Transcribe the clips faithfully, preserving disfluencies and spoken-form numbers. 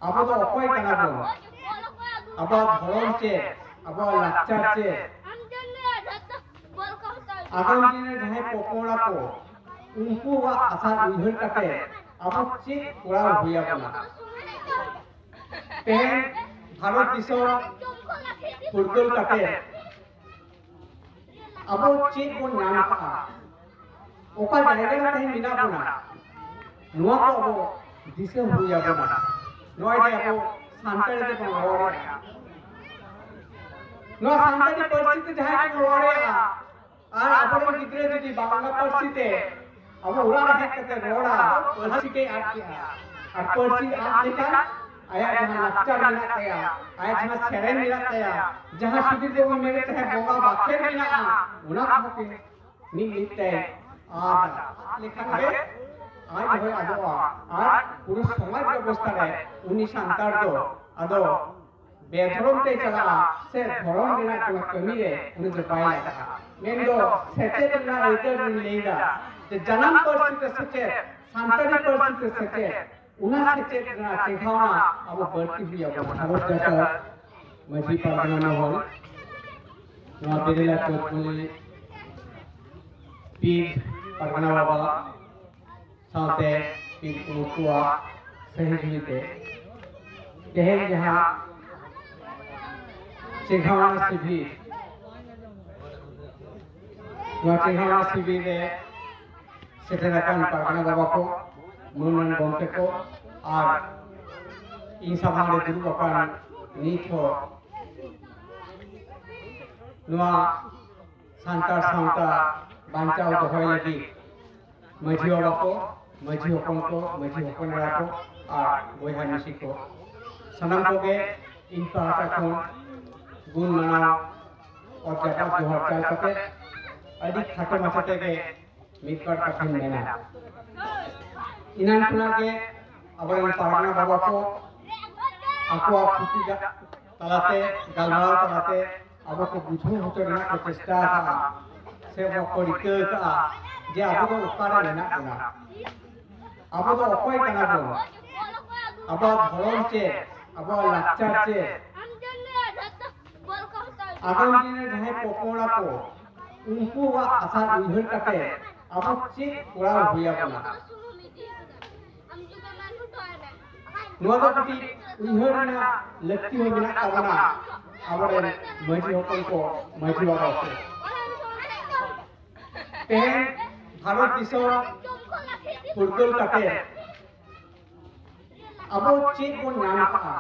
ᱟᱵᱚ ᱫᱚ ᱚᱠᱚᱭ ᱠᱟᱱᱟ ᱵᱚᱱ? ᱟᱵᱚᱣᱟᱜ ᱫᱷᱚᱨᱚᱢ ᱪᱮᱫ? ᱟᱵᱚᱣᱟᱜ ᱞᱟᱠᱪᱟᱨ ᱪᱮᱫ? ᱟᱜᱟᱢ ᱫᱤᱱ ᱨᱮ ᱡᱟᱦᱟᱸᱭ ᱯᱚᱯᱚᱲᱟ ᱠᱚ, ᱩᱱᱠᱩᱣᱟᱜ ᱠᱟᱛᱷᱟ ᱩᱭᱦᱟᱹᱨ ᱠᱟᱛᱮ ᱟᱵᱚ ᱪᱮᱫ ᱠᱚᱨᱟᱣ ᱦᱩᱭ ᱟᱵᱚᱱᱟ? ᱛᱮᱦᱮᱧ ᱵᱷᱟᱨᱚᱛ ᱫᱤᱥᱚᱢ ᱯᱷᱩᱨᱜᱟᱹᱞ ᱠᱟᱛᱮ ᱟᱵᱚ ᱪᱮᱫ ᱵᱚᱱ ᱧᱟᱢ ᱟᱠᱟᱫᱼᱟ? ᱚᱠᱟ ᱡᱟᱭᱜᱟ ᱨᱮ ᱛᱮᱦᱮᱧ ᱢᱮᱱᱟᱜ ᱵᱚᱱᱟ? ᱱᱚᱣᱟ ᱠᱚ ᱟᱵᱚ ᱫᱤᱥᱟᱹ ᱦᱩᱭ ᱟᱵᱚᱱᱟ᱾ ᱱᱚᱜᱼᱚᱭ ᱡᱮ ᱟᱵᱚ ᱥᱟᱱᱛᱟᱲᱤ ᱛᱮᱵᱚᱱ ᱨᱚᱲᱮᱫᱼᱟ, ᱱᱚᱣᱟ ᱥᱟᱱᱛᱟᱲᱤ ᱯᱟᱹᱨᱥᱤ ᱛᱮ ᱡᱟᱦᱟᱸᱭ ᱠᱚ ᱨᱚᱲᱮᱫᱼᱟ, ᱟᱨ ᱟᱵᱚᱨᱮᱱ ᱜᱤᱫᱽᱨᱟᱹ ᱡᱩᱫᱤ ᱵᱟᱝᱞᱟ ᱯᱟᱹᱨᱥᱤ ᱛᱮ ᱟᱵᱚ ᱚᱲᱟᱜ ᱨᱮ ᱦᱮᱡ ᱠᱟᱛᱮ ᱨᱚᱲᱟ, ᱯᱟᱹᱨᱥᱤ ᱛᱮᱭ ᱟᱫ ᱠᱮᱜᱼᱟ᱾ ᱟᱨ ᱯᱟᱹᱨᱥᱤ ᱟᱫ ᱞᱮᱠᱷᱟᱱ ᱟᱭᱟᱜ ᱡᱟᱦᱟᱸ ᱞᱟᱠᱪᱟᱨ ᱢᱮᱱᱟᱜ ᱛᱟᱭᱟ, ᱟᱭᱟᱜ ᱡᱟᱦᱟᱸ ᱥᱮᱨᱮᱧ ᱢᱮᱱᱟᱜ ᱛᱟᱭᱟ, ᱡᱟᱦᱟᱸ ᱥᱩᱫᱷᱤᱨ ᱵᱟᱹᱵᱩᱭ ᱢᱮᱱᱮᱫ ᱛᱟᱦᱮᱸᱫ ᱵᱚᱸᱜᱟ ᱵᱟᱠᱷᱮᱲ ᱢᱮᱱᱟᱜᱼᱟ, ᱚᱱᱟ ᱠᱚᱦᱚᱸ ᱠᱤᱱ ᱢᱤᱫ ᱢᱤᱫ ᱛᱮ ᱟᱫ ᱞᱮᱠᱷᱟᱱ ᱜᱮ ᱟᱡ ᱦᱚᱸᱭ ᱟᱫᱚᱜᱼᱟ᱾ ᱟᱨ ᱯᱩᱨᱟᱹ ᱥᱚᱢᱟᱡᱽ ᱵᱮᱵᱚᱥᱛᱷᱟ ᱨᱮ ᱩᱱᱤ ᱥᱟᱱᱛᱟᱲ ᱫᱚ ᱟᱫᱚ ᱵᱮᱫᱷᱚᱨᱚᱢ ᱛᱮ ᱪᱟᱞᱟᱜᱼᱟ ᱥᱮ ᱫᱷᱚᱨᱚᱢ ᱨᱮᱱᱟᱜ ᱠᱳᱱᱳ ᱠᱟᱹᱢᱤ ᱨᱮ ᱩᱱᱤ ᱫᱚ ᱵᱟᱭ ᱞᱟᱜᱟᱜᱼᱟ᱾ ᱢᱮᱱᱫᱚ ᱥᱮᱪᱮᱫ ᱨᱮᱱᱟᱜ ᱟᱹᱭᱫᱟᱹᱨ ᱨᱤᱧ ᱞᱟᱹᱭᱫᱟ ᱡᱮ ᱡᱟᱱᱟᱢ ᱯᱟᱹᱨᱥᱤ ᱛᱮ ᱥᱮᱪᱮᱫ, ᱥᱟᱱᱛᱟᱲᱤ ᱯᱟᱹᱨᱥᱤ ᱛᱮ ᱥᱮᱪᱮᱫ, ᱚᱱᱟ ᱥᱮᱪᱮᱫ ᱨᱮᱱᱟᱜ ᱪᱮᱸᱜᱷᱟᱣᱱᱟ ᱟᱵᱚ ᱵᱟᱹᱲᱛᱤ ᱦᱩᱭ ᱟᱵᱚᱱᱟ᱾ ᱵᱷᱟᱨᱚᱛ ᱡᱟᱠᱟᱛ ᱢᱟᱹᱡᱷᱤ ᱯᱟᱨᱜᱟᱱᱟ ᱢᱚᱦᱚᱞ, ᱱᱚᱣᱟ ᱵᱮᱨᱮᱞᱟ ᱠᱳᱪᱵᱚᱞᱤ ᱯᱤᱨ ᱯᱟᱨᱜᱟᱱᱟ ᱵᱟᱵᱟ ᱥᱟᱶᱛᱮ ᱯᱤᱨ ᱠᱚ ᱠᱚᱣᱟᱜ ᱥᱟᱹᱦᱤᱡᱩᱦᱤ ᱛᱮ ᱛᱮᱦᱮᱧ ᱡᱟᱦᱟᱸ ᱪᱮᱸᱜᱷᱟᱣᱱᱟ ᱥᱤᱵᱤᱨ, ᱱᱚᱣᱟ ᱪᱮᱸᱜᱷᱟᱣᱱᱟ ᱥᱤᱵᱤᱨ ᱨᱮ ᱥᱮᱴᱮᱨ ᱟᱠᱟᱱ ᱯᱟᱨᱜᱟᱱᱟ ᱵᱟᱵᱟ ᱠᱚ, ᱢᱟᱹᱱ ᱟᱱ ᱜᱚᱢᱠᱮ ᱠᱚ, ᱟᱨ ᱤᱧ ᱥᱟᱢᱟᱝ ᱨᱮ ᱫᱩᱲᱩᱵ ᱟᱠᱟᱱ ᱱᱤᱛ ᱦᱚᱸ ᱱᱚᱣᱟ ᱥᱟᱱᱛᱟᱲ ᱥᱟᱶᱛᱟ ᱵᱟᱧᱪᱟᱣ ᱫᱚᱦᱚᱭ ᱞᱟᱹᱜᱤᱫ ᱢᱟᱹᱡᱷᱤ ᱵᱟᱵᱟ ᱠᱚ, ᱢᱟᱹᱡᱷᱤ ᱦᱚᱯᱚᱱ ᱠᱚ, ᱢᱟᱹᱡᱷᱤ ᱦᱚᱯᱚᱱ ᱮᱨᱟ ᱠᱚ ᱟᱨ ᱵᱚᱭᱦᱟ ᱢᱤᱥᱤ ᱠᱚ, ᱥᱟᱱᱟᱢ ᱠᱚᱜᱮ ᱤᱧ ᱯᱟᱦᱴᱟ ᱠᱷᱚᱱ ᱜᱩᱱ ᱢᱟᱱᱟᱣ ᱚᱛ ᱡᱟᱯᱟᱜ ᱡᱚᱦᱟᱨ ᱪᱟᱞ ᱠᱟᱛᱮ ᱟᱹᱰᱤ ᱠᱷᱟᱴᱚ ᱢᱟᱪᱷᱟ ᱛᱮᱜᱮ ᱢᱤᱫ ᱵᱟᱨ ᱠᱟᱛᱷᱟᱧ ᱢᱮᱱᱟ᱾ ᱮᱱᱟᱝ ᱠᱷᱚᱱᱟᱜ ᱜᱮ ᱟᱵᱚᱨᱮᱱ ᱯᱟᱨᱜᱟᱱᱟ ᱵᱟᱵᱟ ᱠᱚ ᱟᱠᱚᱣᱟᱜ ᱯᱩᱛᱷᱤ ᱜᱟ-, ᱛᱟᱞᱟᱛᱮ, ᱜᱟᱞᱢᱟᱨᱟᱣ ᱛᱟᱞᱟᱛᱮ ᱟᱵᱚ ᱠᱚ ᱵᱩᱡᱷᱟᱹᱣ ᱦᱚᱪᱚ ᱨᱮᱱᱟᱜ ᱠᱚ ᱪᱮᱥᱴᱟ ᱟᱠᱟᱫᱼᱟ ᱥᱮ ᱟᱵᱚ ᱠᱚ ᱨᱤᱠᱟᱹ ᱟᱠᱟᱫᱼᱟ ᱡᱮ ᱟᱵᱚ ᱫᱚ ᱚᱠᱟᱨᱮ ᱢᱮᱱᱟᱜ ᱵᱚᱱᱟ, ᱟᱵᱚ ᱫᱚ ᱚᱠᱚᱭ ᱠᱟᱱᱟ ᱵᱚᱱ᱾ ᱟᱵᱚᱣᱟᱜ ᱫᱷᱚᱨᱚᱢ ᱪᱮᱫ, ᱟᱵᱚᱣᱟᱜ ᱞᱟᱠᱪᱟᱨ ᱪᱮᱫ, ᱟᱜᱟᱢ ᱫᱤᱱ ᱨᱮ ᱡᱟᱦᱟᱸᱭ ᱯᱚᱯᱚᱲᱟ ᱠᱚ, ᱩᱱᱠᱩᱣᱟᱜ ᱠᱟᱛᱷᱟ ᱩᱭᱦᱟᱹᱨ ᱠᱟᱛᱮ ᱟᱵᱚ ᱪᱮᱫ ᱠᱚᱨᱟᱣ ᱦᱩᱭ ᱟᱵᱚᱱᱟ? ᱱᱚᱣᱟ ᱫᱚ ᱠᱟᱹᱴᱤᱡ ᱩᱭᱦᱟᱹᱨ ᱨᱮᱱᱟᱜ ᱞᱟᱹᱠᱛᱤ ᱦᱚᱸ ᱢᱮᱱᱟᱜ ᱛᱟᱵᱚᱱᱟ ᱟᱵᱚᱨᱮᱱ ᱢᱟᱹᱡᱷᱤ ᱦᱚᱯᱚᱱ ᱠᱚ, ᱢᱟᱹᱡᱷᱤ ᱵᱟᱵᱟ ᱠᱚ᱾ ᱛᱮᱦᱮᱧ ᱵᱷᱟᱨᱚᱛ ᱫᱤᱥᱚᱢ ᱯᱷᱩᱨᱜᱟᱹᱞ ᱠᱟᱛᱮ ᱟᱵᱚ ᱪᱮᱫ ᱵᱚᱱ ᱧᱟᱢ ᱟᱠᱟᱫᱼᱟ,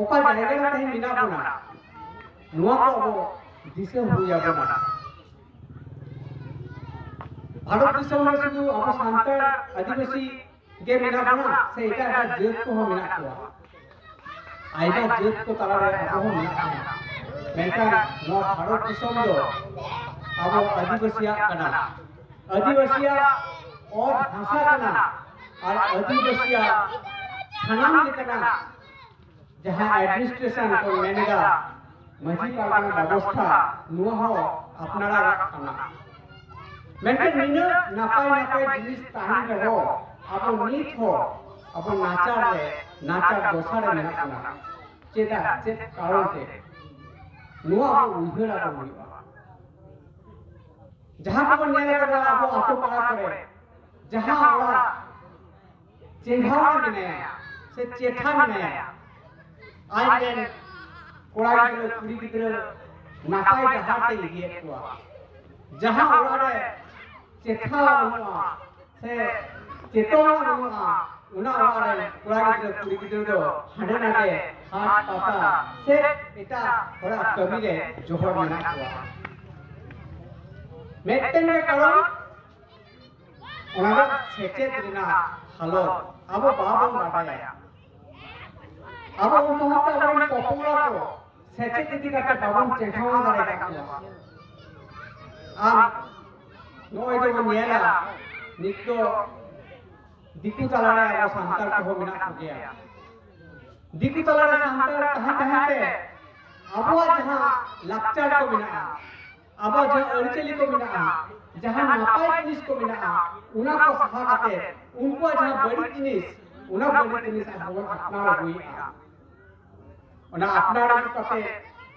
ᱚᱠᱟ ᱡᱟᱭᱜᱟ ᱨᱮ ᱛᱮᱦᱮᱧ ᱢᱮᱱᱟᱜ ᱵᱚᱱᱟ, ᱱᱚᱣᱟ ᱠᱚ ᱟᱵᱚ ᱫᱤᱥᱟᱹ ᱦᱩᱭ ᱟᱵᱚᱱᱟ᱾ ᱵᱷᱟᱨᱚᱛ ᱫᱤᱥᱚᱢ ᱨᱮ ᱥᱩᱫᱷᱩ ᱟᱵᱚ ᱥᱟᱱᱛᱟᱲ, ᱟᱹᱫᱤᱵᱟᱹᱥᱤ ᱜᱮ ᱢᱮᱱᱟᱜ ᱵᱚᱱᱟ ᱥᱮ ᱮᱴᱟᱜ ᱮᱴᱟᱜ ᱡᱟᱹᱛ ᱠᱚᱦᱚᱸ ᱢᱮᱱᱟᱜ ᱠᱚᱣᱟ? ᱟᱭᱢᱟ ᱡᱟᱹᱛ ᱠᱚ ᱛᱟᱞᱟᱨᱮ ᱟᱵᱚ ᱦᱚᱸ ᱢᱮᱱᱟᱜ ᱵᱚᱱᱟ᱾ ᱢᱮᱱᱠᱷᱟᱱ ᱱᱚᱣᱟ ᱵᱷᱟᱨᱚᱛ ᱫᱤᱥᱚᱢ ᱫᱚ ᱟᱵᱚ ᱟᱹᱫᱤᱵᱟᱹᱥᱤᱭᱟᱜ ᱠᱟᱱᱟ, ᱟᱹᱫᱤᱵᱟᱹᱥᱤᱭᱟᱜ ᱚᱛ ᱦᱟᱥᱟ ᱠᱟᱱᱟ, ᱟᱨ ᱟᱹᱫᱤᱵᱟᱹᱥᱤᱭᱟᱜ ᱥᱟᱱᱟᱢ ᱞᱮᱠᱟᱱᱟᱜ ᱡᱟᱦᱟᱸ administration ᱠᱚ ᱢᱮᱱ ᱮᱫᱟ, ᱢᱟᱹᱡᱷᱤ ᱯᱟᱨᱜᱟᱱᱟ ᱵᱮᱵᱚᱥᱛᱷᱟ, ᱱᱚᱣᱟ ᱦᱚᱸ ᱟᱯᱱᱟᱨᱟᱜ ᱠᱟᱱᱟ᱾ ᱢᱮᱱᱠᱷᱟᱱ ᱱᱤᱱᱟᱹᱜ ᱱᱟᱯᱟᱭ ᱱᱟᱯᱟᱭ ᱡᱤᱱᱤᱥ ᱛᱟᱦᱮᱱ ᱨᱮᱦᱚᱸ ᱟᱵᱚ ᱱᱤᱛ ᱦᱚᱸ ᱟᱵᱚ ᱱᱟᱪᱟᱨ ᱨᱮ, ᱱᱟᱪᱟᱨ ᱫᱚᱥᱟ ᱨᱮ ᱢᱮᱱᱟᱜ ᱵᱚᱱᱟ᱾ ᱪᱮᱫᱟᱜ? ᱪᱮᱫ ᱠᱟᱨᱚᱱ ᱛᱮ? ᱱᱚᱣᱟ ᱟᱵᱚ ᱩᱭᱦᱟᱹᱨ ᱟᱵᱚ ᱦᱩᱭᱩᱜᱼᱟ᱾ ᱡᱟᱦᱟᱸ ᱠᱚᱵᱚᱱ ᱧᱮᱞ ᱟᱠᱟᱫᱟ ᱟᱵᱚ ᱟᱛᱳ ᱯᱟᱲᱟ ᱠᱚᱨᱮ, ᱡᱟᱦᱟᱸ ᱚᱲᱟᱜ ᱪᱮᱸᱜᱷᱟᱣ ᱨᱮ ᱢᱮᱱᱟᱭᱟ ᱥᱮ ᱪᱮᱴᱷᱟ ᱢᱮᱱᱟᱭᱟ, ᱟᱡ ᱨᱮᱱ ᱠᱚᱲᱟ ᱜᱤᱫᱽᱨᱟᱹ, ᱠᱩᱲᱤ ᱜᱤᱫᱽᱨᱟᱹ ᱱᱟᱯᱟᱭ ᱰᱟᱦᱟᱨ ᱛᱮ ᱤᱫᱤᱭᱮᱫ ᱠᱚᱣᱟ᱾ ᱡᱟᱦᱟᱸ ᱚᱲᱟᱜ ᱨᱮ ᱪᱮᱴᱷᱟ ᱵᱟᱹᱱᱩᱜᱼᱟ ᱥᱮ ᱪᱮᱛᱚᱱᱟ ᱵᱟᱹᱱᱩᱜᱼᱟ, ᱚᱱᱟ ᱚᱲᱟᱜ ᱨᱮᱱ ᱠᱚᱲᱟ ᱜᱤᱫᱽᱨᱟᱹ, ᱠᱩᱲᱤ ᱜᱤᱫᱽᱨᱟᱹ ᱫᱚ ᱦᱟᱸᱰᱮ ᱱᱟᱰᱮ ᱦᱟᱴ ᱯᱟᱛᱟ ᱥᱮ ᱮᱴᱟᱜ ᱦᱚᱲᱟᱜ ᱠᱟᱹᱢᱤ ᱨᱮ ᱡᱚᱦᱚᱲ ᱢᱮᱱᱟᱜ ᱠᱚᱣᱟ᱾ ᱢᱤᱫᱴᱮᱱ ᱜᱮ ᱠᱟᱨᱚᱱ, ᱚᱱᱟ ᱫᱚ ᱥᱮᱪᱮᱫ ᱨᱮᱱᱟᱜ ᱦᱟᱞᱚᱛ ᱟᱵᱚ ᱵᱟᱵᱚᱱ ᱵᱟᱰᱟᱭᱟ᱾ ᱟᱵᱚ ᱩᱱᱠᱩ ᱦᱚᱸ ᱟᱵᱚᱨᱮᱱ ᱯᱚᱯᱚᱲᱟ ᱠᱚ ᱥᱮᱪᱮᱫ ᱤᱫᱤ ᱠᱟᱛᱮ ᱵᱟᱵᱚᱱ ᱪᱮᱸᱜᱷᱟᱣ ᱫᱟᱲᱮᱭᱟᱠᱟᱫ ᱠᱚᱣᱟ᱾ ᱟᱨ ᱱᱚᱜᱼᱚᱭ ᱡᱮᱵᱚᱱ ᱧᱮᱞᱟ, ᱱᱤᱛ ᱫᱚ ᱫᱤᱠᱩ ᱛᱟᱞᱟᱨᱮ ᱟᱵᱚ ᱥᱟᱱᱛᱟᱲ ᱠᱚᱦᱚᱸ ᱢᱮᱱᱟᱜ ᱠᱚᱜᱮᱭᱟ᱾ ᱫᱤᱠᱩ ᱛᱟᱞᱟᱨᱮ ᱥᱟᱱᱛᱟᱲ ᱛᱟᱦᱮᱸ ᱛᱟᱦᱮᱸ ᱛᱮ ᱟᱵᱚᱣᱟᱜ ᱡᱟᱦᱟᱸ ᱞᱟᱠᱪᱟᱨ ᱠᱚ ᱢᱮᱱᱟᱜᱼᱟ, ᱟᱵᱚᱣᱟᱜ ᱡᱟᱦᱟᱸ ᱟᱹᱨᱤᱪᱟᱹᱞᱤ ᱠᱚ ᱢᱮᱱᱟᱜᱼᱟ, ᱡᱟᱦᱟᱸ ᱱᱟᱯᱟᱭ ᱡᱤᱱᱤᱥ ᱠᱚ ᱢᱮᱱᱟᱜᱼᱟ, ᱚᱱᱟ ᱠᱚ ᱥᱟᱦᱟ ᱠᱟᱛᱮ ᱩᱱᱠᱩᱣᱟᱜ ᱡᱟᱦᱟᱸ ᱵᱟᱹᱲᱤᱡ ᱡᱤᱱᱤᱥ, ᱚᱱᱟ ᱵᱟᱹᱲᱤᱡ ᱡᱤᱱᱤᱥ ᱟᱵᱚ ᱵᱚᱱ ᱟᱯᱱᱟᱨ ᱟᱹᱜᱩᱭᱮᱫᱼᱟ᱾ ᱚᱱᱟ ᱟᱯᱱᱟᱨ ᱟᱹᱜᱩ ᱠᱟᱛᱮ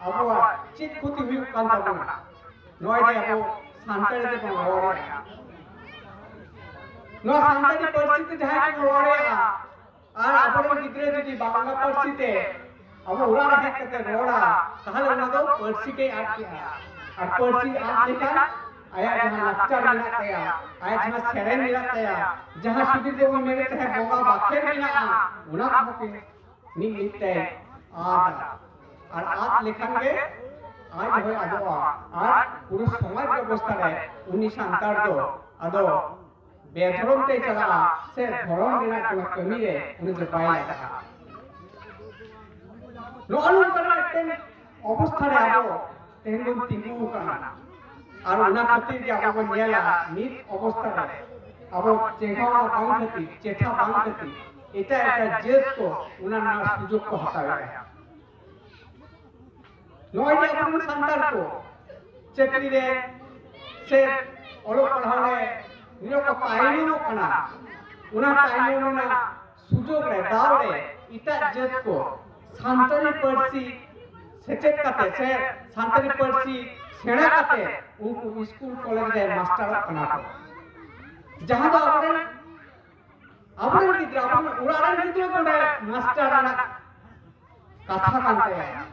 ᱟᱵᱚᱣᱟᱜ ᱪᱮᱫ ᱠᱷᱚᱛᱤ ᱦᱩᱭᱩᱜ ᱠᱟᱱ ᱛᱟᱵᱚᱱᱟ? ᱱᱚᱜᱼᱚᱭ ᱡᱮ ᱟᱵᱚ ᱥᱟᱱᱛᱟᱲᱤ ᱛᱮᱵᱚᱱ ᱨᱚᱲᱮᱫᱼᱟ, ᱱᱚᱣᱟ ᱥᱟᱱᱛᱟᱲᱤ ᱯᱟᱹᱨᱥᱤ ᱛᱮ ᱡᱟᱦᱟᱸᱭ ᱠᱚ ᱨᱚᱲᱮᱫᱼᱟ, ᱟᱨ ᱟᱵᱚᱨᱮᱱ ᱜᱤᱫᱽᱨᱟᱹ ᱡᱩᱫᱤ ᱵᱟᱝᱞᱟ ᱯᱟᱹᱨᱥᱤ ᱛᱮ ᱟᱵᱚ ᱚᱲᱟᱜ ᱨᱮ ᱦᱮᱡ ᱠᱟᱛᱮ ᱨᱚᱲᱟ, ᱛᱟᱦᱚᱞᱮ ᱚᱱᱟ ᱫᱚ ᱯᱟᱹᱨᱥᱤ ᱜᱮ ᱟᱫ ᱠᱮᱫᱼᱟ᱾ ᱟᱨ ᱯᱟᱹᱨᱥᱤ ᱟᱫ ᱞᱮᱠᱷᱟᱱ ᱟᱭᱟᱜ ᱡᱟᱦᱟᱸ ᱞᱟᱠᱪᱟᱨ ᱢᱮᱱᱟᱜ ᱛᱟᱭᱟ, ᱟᱭᱟᱜ ᱡᱟᱦᱟᱸ ᱥᱮᱨᱮᱧ ᱢᱮᱱᱟᱜ ᱛᱟᱭᱟ, ᱡᱟᱦᱟᱸ ᱥᱩᱫᱷᱤᱨ ᱵᱟᱹᱵᱩᱭ ᱢᱮᱱᱮᱫ ᱛᱟᱦᱮᱸᱫ ᱵᱚᱸᱜᱟ ᱵᱟᱠᱷᱮᱲ ᱢᱮᱱᱟᱜᱼᱟ, ᱚᱱᱟ ᱠᱚᱦᱚᱸ ᱠᱤ ᱢᱤᱫ ᱢᱤᱫ ᱛᱮ ᱟᱫᱟ᱾ ᱟᱨ ᱟᱫ ᱞᱮᱠᱷᱟᱱ ᱜᱮ ᱟᱡ ᱦᱚᱸᱭ ᱟᱫᱚᱜᱼᱟ᱾ ᱟᱨ ᱯᱩᱨᱟᱹ ᱥᱚᱢᱟᱡᱽ ᱵᱮᱵᱚᱥᱛᱷᱟ ᱨᱮ ᱩᱱᱤ ᱥᱟᱱᱛᱟᱲ ᱫᱚ ᱟᱫᱚ ᱵᱮᱫᱷᱚᱨᱚᱢ ᱛᱮ ᱪᱟᱞᱟᱜᱼᱟ, ᱥᱮ ᱫᱷᱚᱨᱚᱢ ᱨᱮᱱᱟᱜ ᱠᱳᱱᱳ ᱠᱟᱹᱢᱤ ᱨᱮ ᱩᱱᱤ ᱫᱚ ᱵᱟᱭ ᱞᱟᱜᱟᱜᱼᱟ᱾ ᱱᱚᱜᱼᱚ ᱱᱚᱝᱠᱟᱱᱟᱜ ᱢᱤᱫᱴᱮᱱ ᱚᱵᱚᱥᱛᱷᱟ ᱨᱮ ᱟᱵᱚ ᱛᱮᱦᱮᱧ ᱵᱚᱱ ᱛᱤᱸᱜᱩ ᱟᱠᱟᱱᱟ᱾ ᱟᱨ ᱚᱱᱟ ᱠᱷᱟᱹᱛᱤᱨ ᱜᱮ ᱟᱵᱚ ᱵᱚᱱ ᱧᱮᱞᱟ, ᱱᱤᱛ ᱚᱵᱚᱥᱛᱷᱟ ᱨᱮ ᱟᱵᱚ ᱪᱮᱸᱜᱷᱟᱣ ᱵᱟᱝ ᱠᱷᱟᱹᱛᱤᱨ, ᱪᱮᱴᱷᱟ ᱵᱟᱝ ᱠᱷᱟᱹᱛᱤᱨ ᱮᱴᱟᱜ ᱮᱴᱟᱜ ᱡᱟᱹᱛ ᱠᱚ ᱚᱱᱟ ᱨᱮᱱᱟᱜ ᱥᱩᱡᱳᱜᱽ ᱠᱚ ᱦᱟᱛᱟᱣᱮᱫᱼᱟ᱾ ᱱᱚᱜᱼᱚᱭ ᱡᱮ ᱟᱵᱚᱨᱮᱱ ᱥᱟᱱᱛᱟᱲ ᱠᱚ ᱪᱟᱹᱠᱨᱤ ᱨᱮ ᱥᱮ ᱚᱞᱚᱜ ᱯᱟᱲᱦᱟᱣ ᱨᱮ ᱱᱤᱭᱟᱹ ᱠᱚ ᱛᱟᱭᱱᱚᱢᱚᱜ ᱠᱟᱱᱟ, ᱚᱱᱟ ᱛᱟᱭᱱᱚᱢ ᱨᱮᱱᱟᱜ ᱥᱩᱡᱳᱜᱽ ᱨᱮ, ᱫᱟᱣ ᱨᱮ ᱮᱴᱟᱜ ᱡᱟᱹᱛ ᱠᱚ ᱥᱟᱱᱛᱟᱲᱤ ᱯᱟᱹᱨᱥᱤ ᱥᱮᱪᱮᱫ ᱠᱟᱛᱮ ᱥᱮ ᱥᱟᱱᱛᱟᱲᱤ ᱯᱟᱹᱨᱥᱤ ᱥᱮᱬᱟ ᱠᱟᱛᱮ ᱩᱱᱠᱩ ᱥᱠᱩᱞ ᱠᱚᱞᱮᱡᱽ ᱨᱮ ᱢᱟᱥᱴᱟᱨᱚᱜ ᱠᱟᱱᱟ ᱠᱚ, ᱡᱟᱦᱟᱸ ᱫᱚ ᱟᱵᱚᱨᱮᱱ ᱟᱵᱚᱨᱮᱱ ᱜᱤᱫᱽᱨᱟᱹ, ᱟᱵᱚᱨᱮᱱ ᱚᱲᱟᱜ ᱨᱮᱱ ᱜᱤᱫᱽᱨᱟᱹ ᱱᱚᱰᱮ ᱢᱟᱥᱴᱟᱨ ᱨᱮᱱᱟᱜ ᱠᱟᱛᱷᱟ ᱠᱟᱱ ᱛᱟᱭᱟ᱾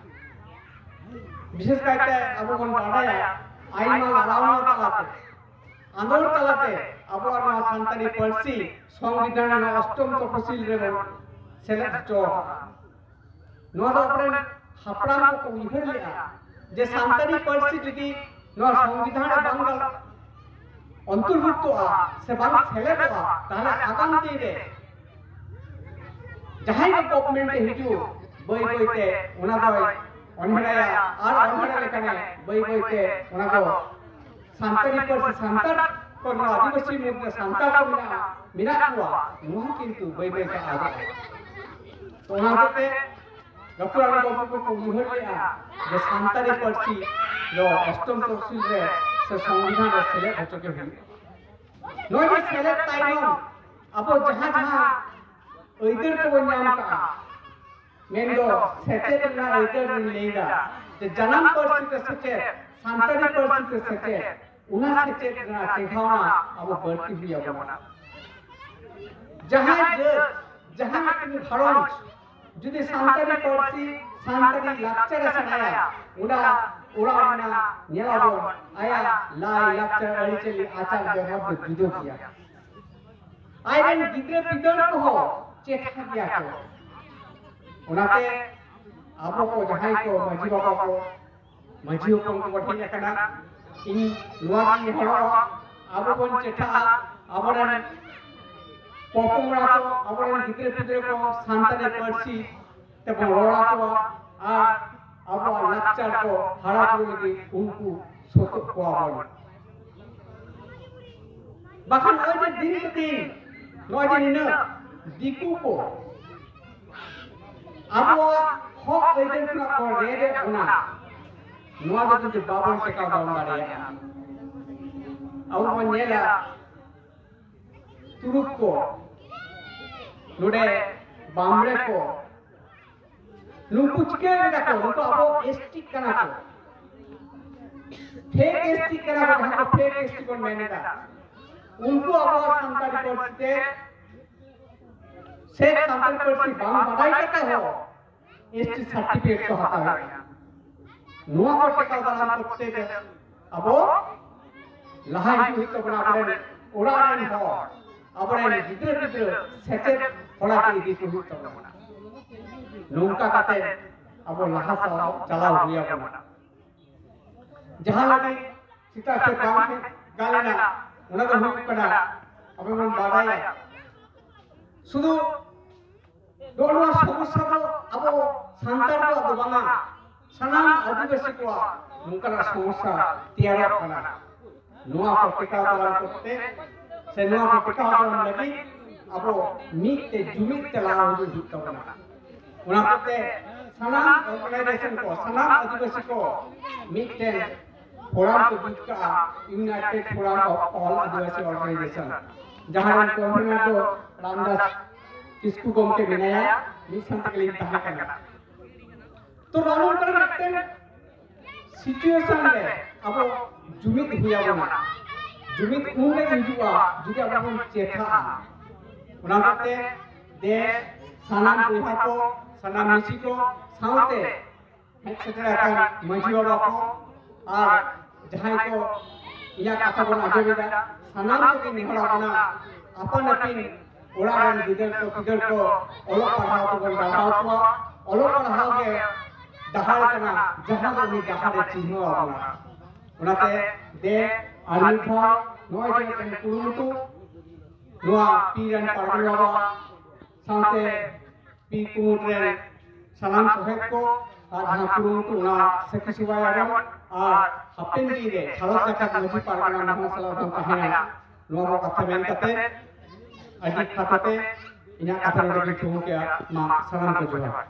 ᱵᱤᱥᱮᱥ ᱠᱟᱭᱛᱮ ᱟᱵᱚ ᱵᱚᱱ ᱵᱟᱰᱟᱭᱟ, ᱟᱭᱢᱟ ᱞᱟᱲᱟᱣᱱᱟ ᱛᱟᱞᱟᱛᱮ, ᱟᱸᱫᱳᱲ ᱛᱟᱞᱟᱛᱮ ᱟᱵᱚᱣᱟᱜ ᱱᱚᱣᱟ ᱥᱟᱱᱛᱟᱲᱤ ᱯᱟᱹᱨᱥᱤ ᱥᱚᱝᱵᱤᱫᱷᱟᱱ ᱨᱮᱱᱟᱜ ᱚᱥᱴᱚᱢ ᱛᱚᱯᱚᱥᱤᱞ ᱨᱮᱵᱚᱱ ᱥᱮᱞᱮᱫ ᱦᱚᱪᱚ ᱟᱠᱟᱫᱟ᱾ ᱱᱚᱣᱟ ᱫᱚ ᱟᱵᱚᱨᱮᱱ ᱦᱟᱯᱲᱟᱢ ᱠᱚᱠᱚ ᱩᱭᱦᱟᱹᱨ ᱞᱮᱫᱼᱟ ᱡᱮ ᱥᱟᱱᱛᱟᱲᱤ ᱯᱟᱹᱨᱥᱤ ᱡᱩᱫᱤ ᱱᱚᱣᱟ ᱥᱚᱝᱵᱤᱫᱷᱟᱱ ᱨᱮ ᱵᱟᱝ ᱚᱱᱛᱚᱨᱵᱷᱩᱠᱛᱚᱜᱼᱟ ᱥᱮ ᱵᱟᱝ ᱥᱮᱞᱮᱫᱚᱜᱼᱟ, ᱛᱟᱦᱚᱞᱮ ᱟᱜᱟᱢ ᱫᱤᱱ ᱨᱮ ᱡᱟᱦᱟᱸᱭ ᱜᱮ ᱜᱚᱵᱷᱢᱮᱱᱴ ᱮ ᱦᱤᱡᱩᱜ, ᱵᱟᱹᱭ ᱵᱟᱹᱭ ᱛᱮ ᱚᱱᱟ ᱫᱚᱭ ᱚᱱᱦᱮᱲᱟᱭᱟ ᱟᱨ ᱚᱱᱦᱮᱲᱟ ᱞᱮᱠᱷᱟᱱᱮ ᱵᱟᱹᱭ ᱵᱟᱹᱭ ᱛᱮ ᱚᱱᱟ ᱫᱚ ᱥᱟᱱᱛᱟᱲᱤ ᱯᱟᱹᱨᱥᱤ, ᱥᱟᱱᱛᱟᱲ ᱠᱚ, ᱱᱚᱣᱟ ᱟᱹᱫᱤᱵᱟᱹᱥᱤ ᱢᱩᱫᱽᱨᱮ ᱥᱟᱱᱛᱟᱲ ᱠᱚ ᱢᱮᱱᱟᱜᱼᱟ, ᱢᱮᱱᱟᱜ ᱠᱚᱣᱟ, ᱱᱚᱣᱟ ᱠᱤᱱᱛᱩ ᱵᱟᱹᱭ ᱵᱟᱹᱭ ᱛᱮ ᱟᱫᱚᱜᱼᱟ᱾ ᱛᱚ ᱚᱱᱟ ᱦᱚᱛᱮᱡ ᱛᱮ ᱰᱚᱠᱴᱚᱨ ᱟᱱᱟᱱᱫ ᱵᱟᱵᱩ ᱠᱚᱠᱚ ᱩᱭᱦᱟᱹᱨ ᱞᱮᱫᱼᱟ ᱡᱮ ᱥᱟᱱᱛᱟᱲᱤ ᱯᱟᱹᱨᱥᱤ ᱫᱚ ᱚᱥᱴᱚᱢ ᱛᱚᱯᱥᱤᱞ ᱨᱮ ᱥᱮ ᱥᱚᱝᱵᱤᱫᱷᱟᱱ ᱨᱮ ᱥᱮᱞᱮᱫ ᱦᱚᱪᱚ ᱜᱮ ᱦᱩᱭᱩᱜᱼᱟ᱾ ᱱᱚᱜᱼᱚᱭ ᱡᱮ ᱥᱮᱞᱮᱫ ᱛᱟᱭᱱᱚᱢ ᱟᱵᱚ ᱡᱟᱦᱟᱸ ᱡᱟᱦᱟᱸ ᱟᱹᱭᱫᱟᱹᱨ ᱠᱚᱵᱚᱱ ᱧᱟᱢ ᱠᱟᱜᱼᱟ, ᱢᱮᱱᱫᱚ ᱥᱮᱪᱮᱫ ᱨᱮᱱᱟᱜ ᱟᱹᱭᱫᱟᱹᱨ ᱞᱤᱧ ᱞᱟᱹᱭᱫᱟ, ᱡᱮ ᱡᱟᱱᱟᱢ ᱯᱟᱹᱨᱥᱤ ᱛᱮ ᱥᱮᱪᱮᱫ, ᱥᱟᱱᱛᱟᱲᱤ ᱯᱟᱹᱨᱥᱤ ᱛᱮ ᱥᱮᱪᱮᱫ, ᱚᱱᱟ ᱥᱮᱪᱮᱫ ᱨᱮᱱᱟᱜ ᱪᱮᱸᱜᱷᱟᱣᱱᱟ ᱟᱵᱚ ᱵᱟᱹᱲᱛᱤ ᱦᱩᱭ ᱟᱵᱚᱱᱟ᱾ ᱡᱟᱦᱟᱸᱭ ᱡᱟᱹᱛ, ᱡᱟᱦᱟᱸ ᱢᱤᱫᱴᱮᱱ ᱜᱷᱟᱨᱚᱸᱡᱽ ᱡᱩᱫᱤ ᱥᱟᱱᱛᱟᱲᱤ ᱯᱟᱹᱨᱥᱤ, ᱥᱟᱱᱛᱟᱲᱤ ᱞᱟᱠᱪᱟᱨ ᱮ ᱥᱮᱬᱟᱭᱟ, ᱚᱱᱟ ᱚᱲᱟᱜ ᱨᱮᱱᱟᱜ ᱧᱮᱞᱟᱵᱚᱱ, ᱟᱭᱟᱜ ᱞᱟᱭ ᱞᱟᱠᱪᱟᱨ, ᱟᱹᱨᱤᱪᱟᱹᱞᱤ, ᱟᱪᱟᱨ ᱵᱮᱣᱦᱟᱨ ᱫᱚ ᱡᱩᱫᱟᱹ ᱜᱮᱭᱟ᱾ ᱟᱡᱨᱮᱱ ᱜᱤᱫᱽᱨᱟᱹ ᱯᱤᱫᱽᱨᱟᱹ ᱠᱚᱦᱚᱸ ᱪᱮᱴᱷᱟ ᱜᱮᱭᱟ ᱠᱚ᱾ ᱚᱱᱟᱛᱮ ᱟᱵᱚ ᱠᱚ ᱡᱟᱦᱟᱸᱭ ᱠᱚ ᱢᱟᱹᱡᱷᱤ ᱵᱟᱵᱟ ᱠᱚ, ᱢᱟᱹᱡᱷᱤ ᱦᱚᱯᱚᱱ ᱠᱚ ᱴᱷᱮᱱ ᱟᱠᱟᱱᱟ, ᱤᱧ ᱱᱚᱣᱟ ᱜᱤᱧ ᱱᱮᱦᱚᱨᱚᱜᱼᱟ, ᱟᱵᱚ ᱵᱚᱱ ᱪᱮᱴᱷᱟᱜᱼᱟ, ᱟᱵᱚᱨᱮᱱ ᱯᱚᱯᱚᱝᱲᱟ ᱠᱚ, ᱟᱵᱚᱨᱮᱱ ᱜᱤᱫᱽᱨᱟᱹ ᱯᱤᱫᱽᱨᱟᱹ ᱠᱚ ᱥᱟᱱᱛᱟᱲᱤ ᱯᱟᱹᱨᱥᱤ ᱛᱮᱵᱚᱱ ᱨᱚᱲ ᱟᱠᱚᱣᱟ ᱟᱨ ᱟᱵᱚᱣᱟᱜ ᱞᱟᱠᱪᱟᱨ ᱠᱚ ᱦᱟᱨᱟ ᱵᱩᱨᱩ ᱞᱟᱹᱜᱤᱫ ᱩᱱᱠᱩ ᱥᱚᱛᱚᱜ ᱠᱚᱣᱟ ᱵᱚᱱ᱾ ᱵᱟᱠᱷᱟᱱ ᱱᱚᱜᱼᱚᱭ ᱡᱮ ᱫᱤᱱ ᱠᱮ ᱫᱤᱱ ᱱᱚᱜᱼᱚᱭ ᱡᱮ ᱱᱤᱱᱟᱹᱜ ᱫᱤᱠᱩ ᱠᱚ ᱟᱵᱚᱣᱟᱜ ᱦᱚᱠ ᱟᱹᱭᱫᱟᱹᱨ ᱠᱷᱚᱱᱟᱜ ᱠᱚ ᱨᱮᱡ ᱮᱫ ᱵᱚᱱᱟ, ᱱᱚᱣᱟ ᱫᱚ ᱠᱤᱱᱛᱩ ᱵᱟᱵᱚᱱ ᱴᱮᱠᱟᱣ ᱫᱟᱨᱟᱢ ᱫᱟᱲᱮᱭᱟᱜᱼᱟ᱾ ᱟᱵᱚ ᱵᱚᱱ ᱧᱮᱞᱟ, ᱛᱩᱲᱩᱠ ᱠᱚ, ᱱᱚᱰᱮ ᱵᱟᱢᱲᱮ ᱠᱚ, ᱱᱩᱠᱩ ᱪᱤᱠᱟᱹ ᱠᱮᱫᱟ ᱠᱚ? ᱱᱩᱠᱩ ᱟᱵᱚ ᱮᱥᱴᱤ ᱠᱟᱱᱟ ᱠᱚ, ᱯᱷᱮᱠ ᱮᱥᱴᱤ ᱠᱟᱱᱟ ᱠᱚ, ᱡᱟᱦᱟᱸ ᱠᱚ ᱯᱷᱮᱠ ᱮᱥᱴᱤ ᱵᱚᱱ ᱢᱮᱱ ᱮᱫᱟ, ᱩᱱᱠᱩ ᱟᱵᱚᱣᱟᱜ ᱥᱟᱱᱛᱟᱲᱤ ᱯᱟᱹᱨᱥᱤ ᱛᱮ ᱥᱮ ᱥᱟᱱᱛᱟᱲᱤ ᱯᱟᱹᱨᱥᱤ ᱵᱟᱝ ᱵᱟᱰᱟᱭ ᱠᱟᱛᱮ ᱦᱚᱸ ᱮᱥᱴᱤ ᱥᱟᱨᱴᱤᱯᱷᱤᱠᱮᱴ ᱠᱚ ᱦᱟᱛᱟᱣᱮᱫᱼᱟ᱾ ᱱᱚᱣᱟ ᱠᱚ ᱴᱮᱠᱟᱣ ᱫᱟᱨᱟᱢ ᱠᱚᱨᱛᱮ ᱜᱮ ᱟᱵᱚ ᱞᱟᱦᱟ ᱦᱤᱡᱩᱜ ᱦᱩᱭᱩᱜ ᱛᱟᱵᱚᱱᱟ᱾ ᱟᱵᱚᱨᱮᱱ ᱚᱲᱟᱜ ᱨᱮᱱ ᱦᱚᱲ, ᱟᱵᱚᱨᱮᱱ ᱜᱤᱫᱽᱨᱟᱹ ᱯᱤᱫᱽᱨᱟᱹ ᱥᱮᱪᱮᱫ ᱦᱚᱨᱟ ᱛᱮ ᱤᱫᱤ ᱠᱚ ᱦᱩᱭᱩᱜ ᱛᱟᱵᱚᱱᱟ᱾ ᱱᱚᱝᱠᱟ ᱠᱟᱛᱮ ᱟᱵᱚ ᱞᱟᱦᱟ ᱥᱟᱶ ᱪᱟᱞᱟᱣ ᱦᱩᱭ ᱟᱵᱚᱱᱟ᱾ ᱡᱟᱦᱟᱸ ᱞᱟᱹᱜᱤᱫ ᱥᱮᱛᱟᱜ ᱥᱮ ᱵᱟᱝ ᱜᱟᱱ ᱞᱮᱱᱟ, ᱚᱱᱟ ᱫᱚ ᱦᱩᱭᱩᱜ ᱠᱟᱱᱟ, ᱟᱵᱚ ᱵᱚᱱ ᱵᱟᱰᱟᱭᱟ, ᱥᱩᱫᱷᱩ ᱱᱚᱜᱼᱚ ᱱᱚᱣᱟ ᱥᱚᱢᱚᱥᱥᱟ ᱫᱚ ᱟᱵᱚ ᱥᱟᱱᱛᱟᱲ ᱠᱚᱣᱟᱜ ᱫᱚ ᱵᱟᱝᱟ, ᱥᱟᱱᱟᱢ ᱟᱹᱫᱤᱵᱟᱹᱥᱤ ᱠᱚᱣᱟᱜ ᱱᱚᱝᱠᱟᱱᱟᱜ ᱥᱚᱢᱚᱥᱥᱟ ᱛᱮᱭᱟᱨᱚᱜ ᱠᱟᱱᱟ᱾ ᱱᱚᱣᱟ ᱠᱚ ᱴᱮᱠᱟᱣ ᱫᱟᱨᱟᱢ ᱠᱚᱨᱛᱮ ᱥᱮ ᱱᱚᱣᱟ ᱠᱚ ᱴᱮᱠᱟᱣ ᱫᱟᱨᱟᱢ ᱞᱟᱹᱜᱤᱫ ᱟᱵᱚ ᱢᱤᱫ ᱛᱮ ᱡᱩᱢᱤᱫ ᱛᱮ ᱞᱟᱦᱟ ᱦᱤᱡᱩᱜ ᱦᱩᱭᱩᱜ ᱛᱟᱵᱚᱱᱟ᱾ ᱚᱱᱟ ᱦᱚᱛᱮᱡ ᱛᱮ ᱥᱟᱱᱟᱢ ᱚᱨᱜᱟᱱᱟᱭᱡᱮᱥᱚᱱ ᱠᱚ, ᱥᱟᱱᱟᱢ ᱟᱹᱫᱤᱵᱟᱹᱥᱤ ᱠᱚ ᱢᱤᱫᱴᱮᱱ ᱯᱷᱳᱨᱟᱢ ᱠᱚ ᱡᱩᱛ ᱠᱟᱜᱼᱟ, United Forum of All Adivasi Organization, ᱡᱟᱦᱟᱸ ᱨᱮᱱ ᱠᱚᱱᱵᱷᱮᱱᱟᱨ ᱫᱚ ᱨᱟᱢᱫᱟᱥ ᱠᱤᱥᱠᱩ ᱜᱚᱢᱠᱮ ᱢᱮᱱᱟᱭᱟ, ᱢᱤᱫ ᱥᱟᱶ ᱛᱮᱜᱮ ᱞᱤᱧ ᱛᱟᱦᱮᱸ ᱠᱟᱱᱟ᱾ ᱛᱚ, ᱱᱚᱜᱼᱚ ᱱᱚᱝᱠᱟᱱ ᱢᱤᱫᱴᱮᱱ situation ᱨᱮ ᱟᱵᱚ ᱡᱩᱢᱤᱫ ᱦᱩᱭ ᱟᱵᱚᱱᱟ᱾ ᱡᱩᱢᱤᱫ ᱩᱱ ᱨᱮ ᱦᱤᱡᱩᱜᱼᱟ, ᱡᱩᱫᱤ ᱟᱵᱚ ᱵᱚᱱ ᱪᱮᱴᱷᱟᱜᱼᱟ᱾ ᱚᱱᱟ ᱠᱟᱛᱮ ᱫᱮ ᱥᱟᱱᱟᱢ ᱵᱚᱭᱦᱟ ᱠᱚ, ᱥᱟᱱᱟᱢ ᱢᱤᱥᱤ ᱠᱚ ᱥᱟᱶᱛᱮ ᱦᱮᱡ ᱥᱮᱴᱮᱨ ᱟᱠᱟᱱ ᱢᱟᱹᱡᱷᱤ ᱵᱟᱵᱟ ᱠᱚ ᱟᱨ ᱡᱟᱦᱟᱸᱭ ᱠᱚ ᱤᱧᱟᱹᱜ ᱠᱟᱛᱷᱟ ᱵᱚᱱ ᱟᱸᱡᱚᱢ ᱮᱫᱟ, ᱥᱟᱱᱟᱢ ᱠᱚᱜᱮ ᱱᱮᱦᱚᱨ ᱟᱵᱚᱱᱟ, ᱟᱯᱟᱱ ᱟᱹᱯᱤᱱ ᱚᱲᱟᱜ ᱨᱮᱱ ᱜᱤᱫᱟᱹᱨ ᱠᱚ ᱯᱤᱫᱟᱹᱨ ᱠᱚ ᱚᱞᱚᱜ ᱯᱟᱲᱦᱟᱣ ᱛᱮᱵᱚᱱ ᱰᱟᱦᱟᱣ ᱠᱚᱣᱟ᱾ ᱚᱞᱚᱜ ᱯᱟᱲᱦᱟᱣ ᱜᱮ ᱰᱟᱦᱟᱨ ᱠᱟᱱᱟ, ᱡᱟᱦᱟᱸ ᱫᱚ ᱩᱱᱤ ᱰᱟᱦᱟᱨᱮ ᱪᱤᱱᱦᱟᱹᱣ ᱟᱵᱚᱱᱟ᱾ ᱚᱱᱟᱛᱮ ᱫᱮ ᱟᱨ ᱢᱤᱫ ᱫᱷᱟᱣ ᱱᱚᱜᱼᱚᱭ ᱡᱮ ᱢᱤᱫᱴᱮᱱ ᱠᱩᱨᱩᱢᱩᱴᱩ, ᱱᱚᱣᱟ ᱯᱤ ᱨᱮᱱ ᱯᱟᱨᱜᱟᱱᱟ ᱵᱟᱵᱟ ᱥᱟᱶᱛᱮ ᱯᱤ ᱠᱩᱢᱩᱴ ᱨᱮᱱ ᱥᱟᱱᱟᱢ ᱥᱚᱦᱮᱫ ᱠᱚ ᱟᱨ ᱡᱟᱦᱟᱸ ᱠᱩᱨᱩᱢᱩᱴᱩ, ᱚᱱᱟ ᱥᱟᱹᱠᱷᱤ ᱥᱚᱵᱷᱟᱭᱟᱵᱚᱱ ᱟᱨ ᱦᱟᱯᱮᱱ ᱫᱤᱱ ᱨᱮ ᱦᱟᱞᱚᱛ ᱡᱟᱠᱟᱛ ᱢᱟᱹᱡᱷᱤ ᱯᱟᱨᱜᱟᱱᱟ ᱢᱚᱦᱚᱞ ᱥᱟᱞᱟᱜ ᱵᱚᱱ ᱛᱟᱦᱮᱱᱟ᱾ ᱱᱚᱣᱟ ᱠᱚ ᱠᱟᱛᱷᱟ ᱢᱮᱱ ᱠᱟᱛᱮ ᱟᱹᱰᱤ ᱠᱷᱟᱴᱚ ᱛᱮ ᱤᱧᱟᱹᱜ ᱠᱟᱛᱷᱟ ᱱᱚᱰᱮ ᱜᱤᱧ ᱛᱷᱩᱢ ᱠᱮᱜᱼᱟ᱾ ᱢᱟ ᱥᱟᱱᱟᱢ ᱠᱚ ᱡᱚᱦᱟᱨ᱾